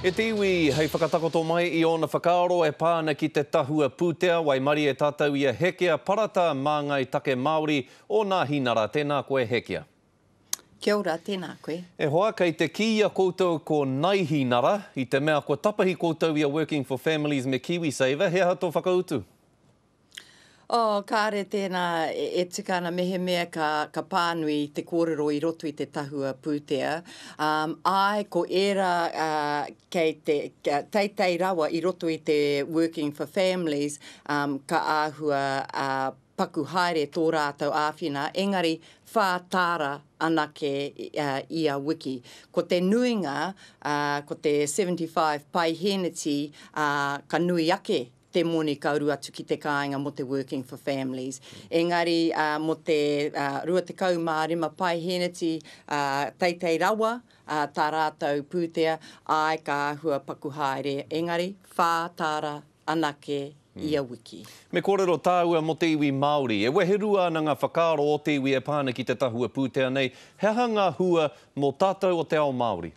E te iwi, hei whakatakoto mai i ōna whakaaro e pā ana ki te tahua pūtea, waimarie tātou i a Hekea Parata, māngai take Māori o Nāhinara. Tēnā koe Hekea. Kia ora, tēnā koe. E hoa, kei te kīia koutou ko Naihinara, i te mea kua tapahi koutou i a Working for Families me KiwiSaver, he aha tō whakautu? Oh, kāre tēnā e tika ana mehemea ka, ka pānui i te kōrero i roto i te tahua pūtea. Um, āe, ko ērā uh, kei te teitei rawa i roto i te Working for Families, um, ka āhua uh, paku haere tō rātou āwhina, engari whā tāra anake uh, ia wiki. Ko te nuinga, uh, ko te 75 paihēneti, uh, ka nui ake te moni ka uru atu ki te kāinga mō te Working for Families. Engari mō te 25 paehēneti teitei rawa tā rātou pūtea, āe ka āhua paku haere, engari whā tāra anake ia wiki. Me kōrero tāua mō te iwi Māori. E weherua ana ngā whakaaro o te iwi e pā ana ki te tahua pūtea nei. He aha ngā hua mō tātou o te ao Māori?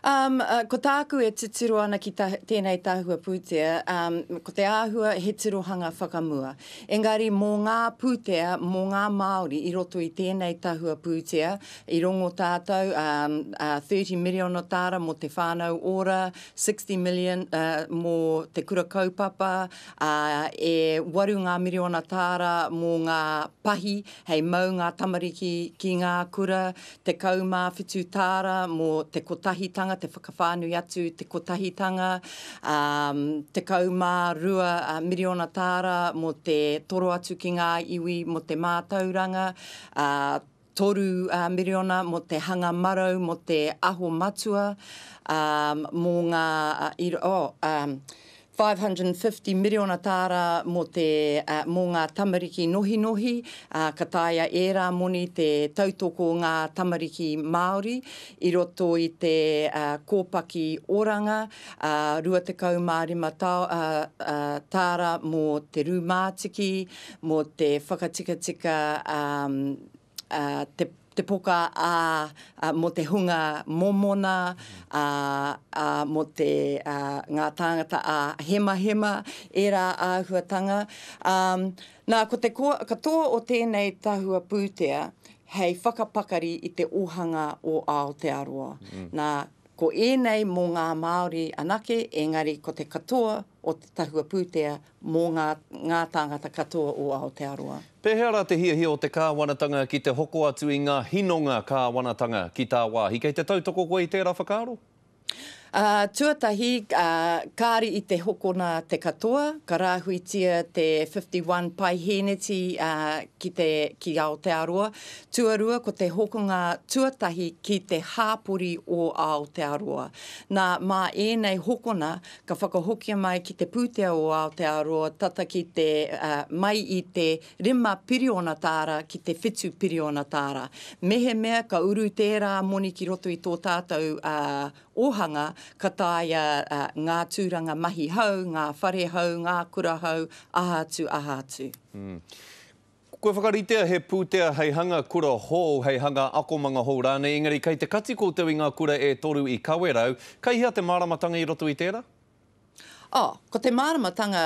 Um, ko tāku e titiro ana ki ta, tēnei tahua pūtea, um, ko te āhua he tirohanga whakamua. Engari mō ngā pūtea, mō ngā Māori i roto i tēnei tahua pūtea, i rongo tātou, um, uh, 30 miriona tāra mō te whānau ora, 60 million uh, mō te kura kaupapa, uh, e waru ngā miriona tāra mō ngā pahi hei mau ngā tamariki ki ngā kura, 17 tāra mō te kotahitanga, te whakawhānui atu te kotahitanga, ā, 12 miriona tāra mō te toro atu ki ngā iwi mō te mātauranga, ā, 3 miriona mō te hanga marau mō te aho matua, ā, mō ngā, oh, ā, 550 miriona tāra mō te, mō ngā tamariki nohinohi, ā, ka taea ērā moni te tautoko ngā tamariki Māori i roto i te kōpaki oranga, ā, 25 tao, ā, tāra mō te rūmātiki, mō te whakatikatika, ā, ā, te, te poka, ā, ā, mō te hunga mōmona, ā, ā, mō te, ā, ngā tāngata ā hemahema, ērā āhuatanga. Ā, nā, ko te koa, katoa o tēnei tahua pūtea hei whakapakari i te ohanga o Aotearoa. Nā, ko ēnei mō ngā Māori anake, engari ko te katoa o te tahua pūtea mō ngā, ngā tāngata katoa o Aotearoa. Pēhea rā te hiahia o te kāwanatanga ki te hoko atu i ngā hinonga kāwanatanga ki tāwāhi? Kei te tautoko koe i tērā whakaaro? Ā, tuatahi, ā, kāre i te hokona te katoa, ka rāhuitia te 51 paihēneti, ā, ki te, ki Aotearoa. Tuarua, ko te hokonga tuatahi ki te hāpori o Aotearoa. Nā, mā ēnei hokona, Ka whakahokia mai ki te pūtea o Aotearoa tata ki te, mai i te rima piriona tāra ki te whitu piriona tāra. Mehemea ka uru tērā moni ki roto i tō tātou ōhanga, ka taea ngā tūranga mahi hou, ngā whare hou, ngā kura hou, aha atu, aha atu. Kua whakaritea he pūtea hei hanga kura hou, hei hanga akomanga hou rānei, engari kei te kati koutou i ngā kura e toru i Kawerau. Kei hea te māramatanga i roto i tērā? Oh, ko te māramatanga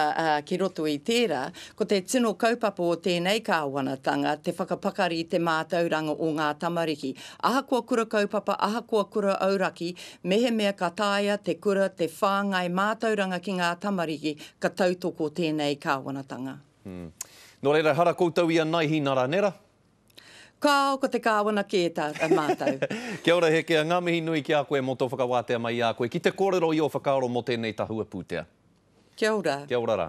ki roto i tērā, ko te tino kaupapa o tēnei kāwanatanga, te whakapakari i te mātauranga o ngā tamariki. Ahakoa kura kaupapa, ahakoa kura auraki, mehemea ka taea te kura te whāngai mātauranga ki ngā tamariki, ka tautoko tēnei kāwanatanga. Nō reira, ehara koutou i a Naihinara, nera? Kāo, ko te Kāwana kē tā mātou. Kia ora Hekea, ngā mihi nui ki a koe mō tō whakawātea mai i a koe ki te kōrero i ō whakaaro mō tēnei tahua pūtea. Kia ora. Kia ora rā.